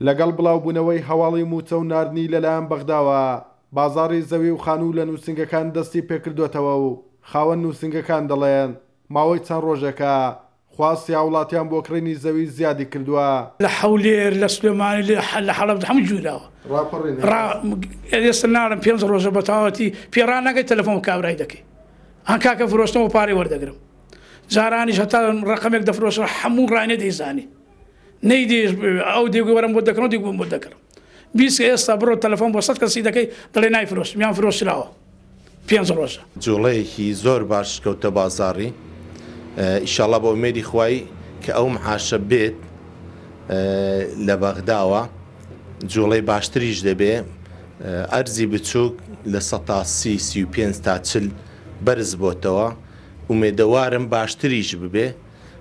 لەگەڵ بڵاوبوونەوەی هەواڵی مووچە و ناردنی لەلایەن بەغداوە، بازاڕی زەوی و خانوو لە نووسینگەکان دەستی پێکردۆتەوە و خاوەن نووسینگەکان دەڵێن، ماوەی چەند ڕۆژێکە خواستی هاوڵاتیان بۆ کڕینی زەوی زیادی کردووە. لە حەولێر، لە سلێمانی، لە حەڵەبجە هەموو گیراوە. ڕاپەڕین هەیە؟ ئێستا ناڵێم پێنج ڕۆژە بە تەواوەتی پێ ڕاناگەی تەلەفۆن بە کابرای دەکەی ها کاکە فرۆشتم و پارەی وەردەگرم. جارانیش هەتا ڕەقەمێک دەفرۆشرا هەموو ڕانیە دەیزانی. نەیدێش ئەو دێگوی وەرم بۆت دەکڕم دێگوم بۆت دەکڕم. بیست ئێستا بڕۆ تەلەفۆن بۆ سەت کەسی دەکەی دەڵێ نایفرۆشم یان فرۆشراوە پێنج ڕۆژە. جوڵەیەکی زۆر باش کەوتە بازاڕی ئیشاڵا بە ئومێدی خوای کە ئەو معاشە بێت لە بەغداوە جوڵەی باشتریش دەبێ ئەرزی بچوک لە 30 35 تا 40 بەرز بۆتەوە ئومێدەوارم باشتریش ببێ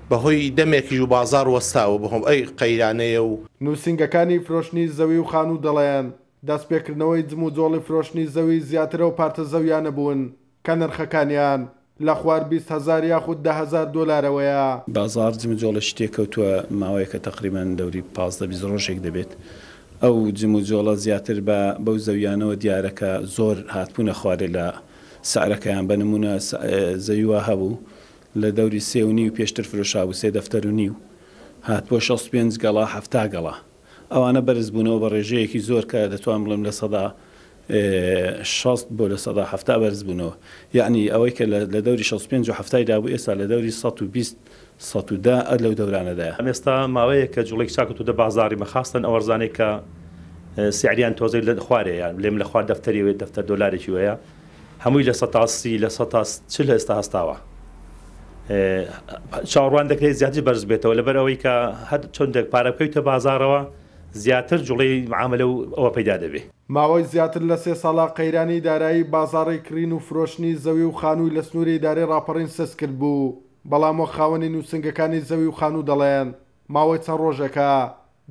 بەهۆی دەمێکیش و بازاڕ وەستاوە بەهۆم ئەی قەیرانەیە و. نووسینگەکانی فرۆشتنی زەوی و خانوو دەڵێن، دەستپێکردنەوەی جموجۆڵی فرۆشتنی زەوی زیاتر ئەو پارچە زەویانە بوون کە نرخەکانیان لە خوار 20 هەزار یاخود 10 هەزار دۆلارەوەیە. بازاڕ جموجۆڵێکی تێکەوتووە، ماوەیەکە تەقریبەن دەوری 15 20 ڕۆژێک دەبێت ئەو جموجۆڵە زیاتر بە بەو زەویانەوە دیارە کە زۆر هاتبوونە خوارێ لە سعرەکەیان، بە نموونە زەوی وا هەبوو لە دەوری سێ و نیو پێشتر فرۆشابوو، سێ دەفتەر و نیو، هاتبووە 65 گەڵا، 70 گەڵا. ئەوانە بەرز بوونەوە بە ڕێژەیەکی زۆر کە دەتوانم بڵێم 60% بۆ 70% بەرز بوونەوە. یەعنی ئەوەی کە لە دەوری 65 و حەفتای دابوو ئێستا لە دەوری 120، 110 لەو دەورانەدایە. ئێستا ماوەیەکە جوڵەیەکی چاک کەوتووەتە بازاڕی مە خاستەن ئەو ئەرزانەی کە سعریان تۆزێک لە خوارێ یان بلێم لە خوار دەفتەری وێ دەفتەر دۆلارێکی وەیە هەمووی 30% 40% ئێستا هەستاوە. چاوەڕوان دەکرێت زیاتر بەرز بێتەوە لەبەر ئەوەی کە هەر چۆندێک پارە بکەویتە بازاڕەوە زیاتر جوڵەی معاملە و ئەوە پەیدا دەبێ. ماوەی زیاتر لە سێ ساڵە قەیرانی دارایی بازاڕی کڕین و فرۆشتنی زەوی و خانووی لە سنووری ئیدارەی ڕاپەڕین سست کردبوو، بەڵام وەک خاوەنی نووسنگەکانی زەوی و خانوو دەڵێن، ماوەی چەند ڕۆژێکە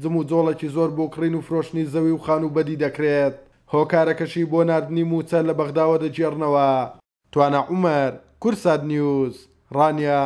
جموجۆڵێکی زۆر بۆ کڕین و فرۆشتنی زەوی و خانوو بەدی دەکرێت، هۆکارەکەشی بۆ ناردنی مووچە لە بەغداوە دەگێڕنەوە. توانا عومەر، کوردسات نیوز، ڕانیە.